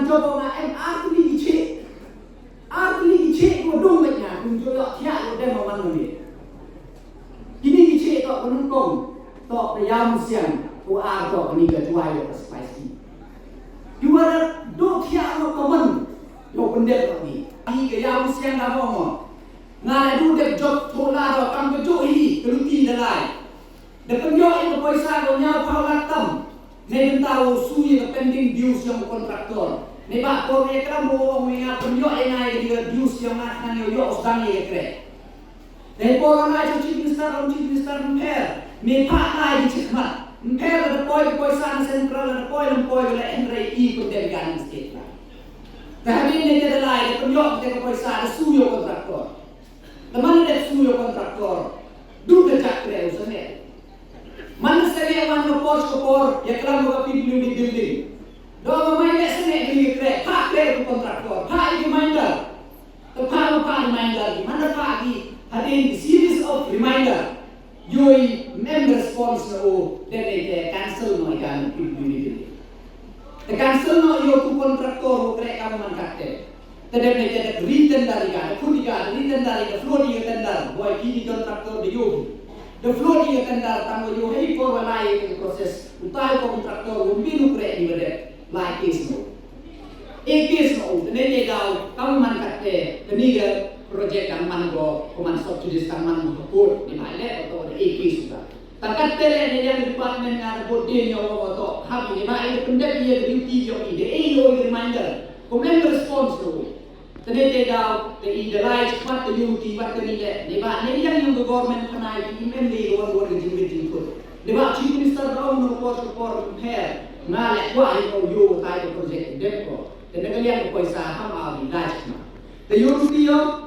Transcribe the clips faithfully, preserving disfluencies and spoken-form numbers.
Jong nga em ar tylli ki cheh. Ar tylli ki cheh kiba dum bad nga, kum jong ïoh thiah ïoh dem man ngi. Kine ki cheh toh ka nyngkong, toh ka Ïawmusiang, u ar toh kane ka Jowai ka Spice Tea. Ki wa da duh thiah noh ka man, ïoh pyndep noh ngi. Ki ka Ïawmusiang da mo mo. Nga la duh dep jop thola da kam ka jong hi, ka luti da lai. Da pynïoh ïa ka pisa ka ñiaw phaw lak tam. Ne bynta u shu ïa ka pending dues ïa u contractor. Ne ba por ïa ka mo ong ïa pynïoh ïa nga ïa ka dues ïa nga khnang ïa u sdang ïa ka kreh. Ne por nga ïa Chief Minister, ong Chief Minister ym pher. Me phah ai ki chikhmat. Ym pher la da poi ka pisa na central la da poi lam poi ka la hynrei i pyndem ka na state la. Te hadien ne ka da lai da pynïoh ka pisa da shu ïa u contractor. Te man la dep shu ïa u contractor. Du ka jack kreh u sangeh. Man la sangeh man la por ka por ïa klam ka P W D building. Do ma mai leh sangeh ka ïa kreh, phah kreh u contractor, phah ïa reminder. Te phah ma phah reminder, man la phah ki hadien ki series of reminder. Ïohi mem response na u, dep ne te cancel noh ïa ka P W D building. Te cancel noh ïa u contractor u kreh kam man katte. Te dep ne te da re-tender ïa ka, da khut ïa ka, da re-tender ïa ka, da float ïa ka tender, boi ki di contractor da ïoh. Da float ïa ka tender tang ïoh hei por wa lai ïa ka process. Utai u contractor u bin u kreh ni wa dep lai case mo. E case mo, te ne te dau, kam man katte, te ni ga project kam man go, ko man subsidies kam man go court, ni mai le, to da e case uta. Tang katte le ne yang department nga da bot de ñiaw wa to. Hap ni ma i pyndep ïa ka duty ïa i de i ïa i reminder. Ko mem response to. Te ne te dau te i da lai pat te ïu ti pat te ni le. Ne ba ne yang yang government pynai ki mem de wan wan ka jingmit jingput. Ne ba chief minister da ong no por por pher. Nga le kwah ïa ko ïu tai ko project dep ko. Te ne ka liang ko poisa ham au di lai ma. Te ïu ti ïa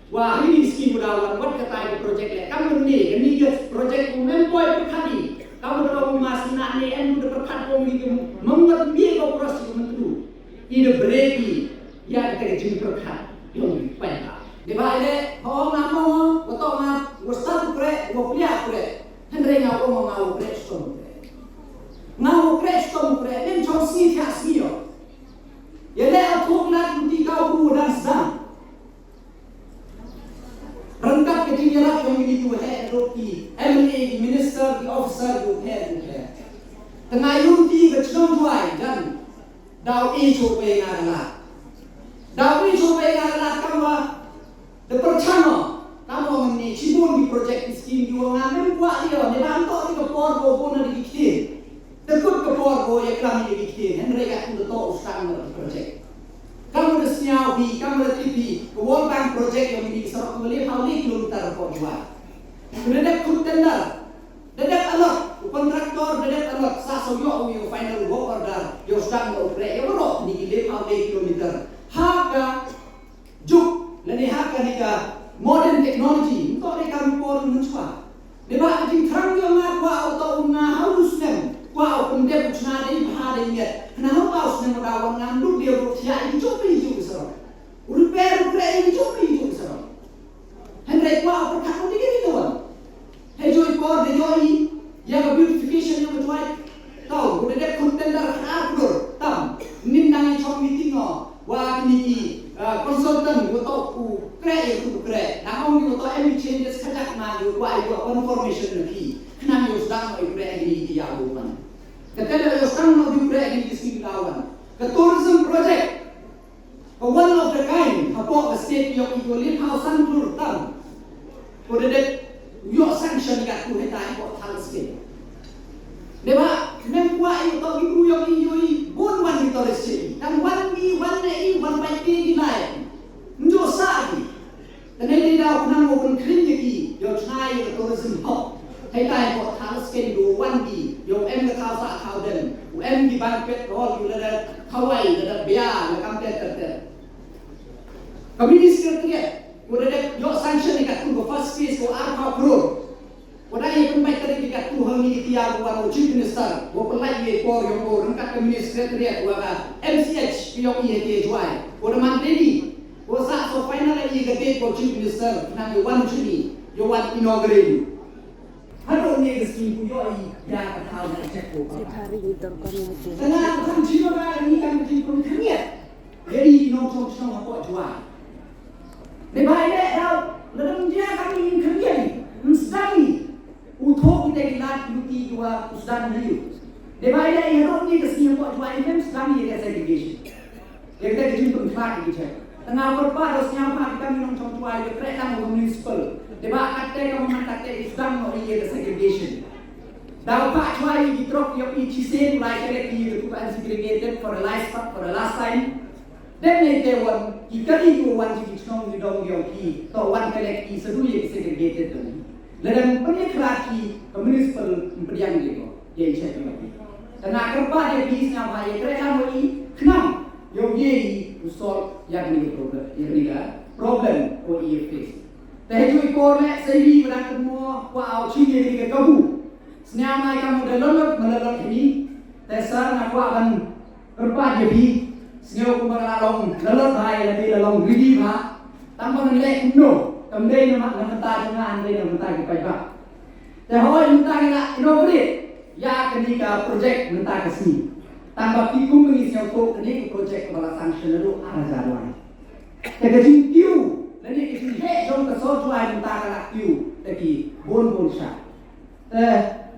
Wa hini skim u da wan wat katai ka project le kam ne kani ka project u mem poi pyrkhat i kam u da u mas na ne em u da pyrkhat u ngi kum mem wat mi ko pros u mentru i da break i ïa ka jingpyrkhat yong pai ha. Dei ba le ho nga mo wa to nga wa start u kreh wa plia u kreh. Hynrei nga wa nga wa kreh stom u kreh. Nga wa kreh stom u kreh lim chong sngi thiah sngi ïoh. Ïa le a thok na u ti ka u dang sdang. Ryngkat ka jingïarap jong ngi ki heh ruh ki M L A, ki minister, ki officer, ki heh, ki heh. Tang ïa u ti ka chnong Jowai jan. Daw i shu pei nga la. Daw i shu pei nga la kam wa. Da pyrchang o. Kam wa ngi shibun ki project ki scheme ki wa nga mem kwah ïa ne ba to ki ka por ko ko na ki ktien. Te kut ka por ko ïa klam ïa ki ktien, hynrei ka kut to u stang na project. Ka mut da sñiaw hi, ka mut da tip hi, ka World Bank project ïa mini ki sarok ka le phaw le kilometer ko Jowai. Ka da dep kut tender, da dep allot, u contractor da dep allot, sa so ïoh u ïa u final work order, ïa u stang na u kreh, ïa waroh ni ki le phaw le kilometer. Ha ka Juk, lane ha kane ka modern technology, nto de kam por mynchwa. Deba ka jingthrang jong nga kwah u to u nga ha u snem, kwah u pyndep u chna dei bha dei miet. Khnang ha u snem u da wan ngam duk dei ruh thiah i jong i jong i sarong. U repair u kreh i jong i jong i sarong. Hynrei kwah u pyrkhat u dei dei wan. Hei joi por da joi ïa ka beautification ïa ka Jowai. Tau, u da dep khun tender ar klur tam. Nin dang ïa chong meeting o wa kini ki, ah, consultant wa tok u kreh ïa u kreh. Na ong ki wa tok em changes ka dak ma u wa ïa u confirmation na ki. Khnang ïa u sdang u kreh ïa kini ki ïa u man. Ka tender ïa u sdang u kreh ïa kini ki skim da wan. Ka tourism project. Ka one of the kind, hapoh ka state ïoh i ko lip hau san klur tam. Ko da dep ïoh sanction ïa ka tu heta hapoh thal state. Deba, mem kwah ïoh to ki bru ïoh i ïoh i bun wan ki tourist state. Tang wan ki, wan ne i, wan bai te ki lai. Njo sa ki. Tane dei da u khnang u pynkhring ïa ki, ïa u chna ïa ka tourism hub. Hei tai ko thal skein du wan ki, ïa u em ka thaw sah thaw dem, u em ki banquet hall, u lada khawai, lada bia, lada kam ter ter ter. Ka mini secretariat, u da dep ïoh sanction ïa ka tu ka first phase ko ar phaw crore. Ko da ïa pynbeit ka dei ka tu ha ngi ki tiar ko wan u chief minister, ko pynlait ïa i por ïa ko ryngkat ka mini secretariat, wa ka M C H, ïa i ha Jowai. Ko da man ready. Ko sa so final ïa ka date ko chief minister, nang ïa wan chini, ïa wan inaugurate. Haduh ne ka skim ku ïoh i, Ïa ka thaw na ka check ko. Te nga kham chim ba ka ni kam ki pun khmiat. Ïa i nongchong shnong hapoh Jowai. Dei ba i leh daw, lada ym jia kam i khmiat i, ym sdang i. U thoh kita ki lad luti ki wa u sdang na ïu. Dei ba i leh i haduh ni ka sngi hapoh Jowai i ym sdang i ïa ka segregation. Ïa kata ka jingpynkhlad ïa ki check. Tang nga kyrpad ruh sngewbha kita ki nongchong Jowai ïa treh lang ïa ka municipal. Dei ba katte ka mon katte i sdang noh ïa ka segregation. Daw pat Jowai ïa ki trok ïa ki chisien u lai kyrek ïa ka tu ka unsegregated for the last, for the last time. Dep nai te wan ki kali ki wan ki chnong ki dong ïa ki to wan kyrek ki sa du ïa ki segregated dong. Lada pynïakhlad ki ka municipal pdiang ïa ko. Ïa i check ïa ki. Tang nga kyrpad ïa ki sngewbha ïa treh lang ïa i khnang. Ïoh ïa i u solve ïa kane ka problem, ïa kane ka problem ko i face. Te ha juh i por leh sa i ba dang kynmaw kwah aw chim ïa kane ka kabu. Sngewbha ïa ka mut da lolot ma lolot hi. Te sir nga kwah ban kyrpad ïa phi. Sngew kumba ka la long lolot bha ïa lade la long ready bha. Tang ba ngan leh kumno kam dei na ma na mynta jong nga, hynrei na mynta ki paidbah. Te hooid mynta ngi la inaugurate ïa kane ka project mynta ka sngi. Tang ba ki kum ngi sngewthuh kane ka project ba la sanction naduh ar hajar lai. Te ka jingkiew lane ka jingheh jong ka sor Jowai mynta ka la kiew te ki bun bun sha. Te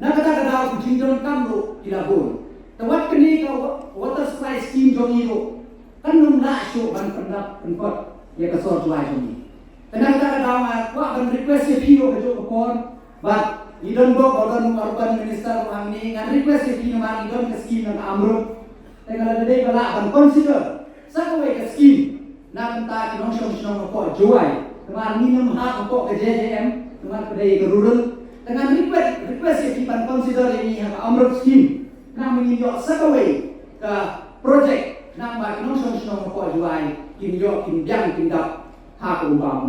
na kata ka daw ki jingdonkam ruh ki la bun. Te wat kane ka wa- water supply scheme jong ngi ruh kan ym lah shuh ban pyndap pynkot ïa ka sor Jowai jong ngi. Te na kata ka daw nga kwah ban request ïa phi ruh ka juh ka por. Bad ngi don bok ba don u urban minister ruh hangne, ngan request ïa phi namar ngi don ka scheme na ka Amrut. Te nga la dei ba lah ban consider sa kawei ka scheme na ka bynta ki nongshong shnong hapoh Jowai. Namar ngin ym hap hapoh ka J J M namar ka dei ka rural. Te ngan request, request ïa phi ban consider ïa ngi ha ka Amrut scheme. Namar ngin ïoh sa kawei ka project namar ki nongshong shnong hapoh Jowai kin ïoh kin biang kin dap ha ka um bam.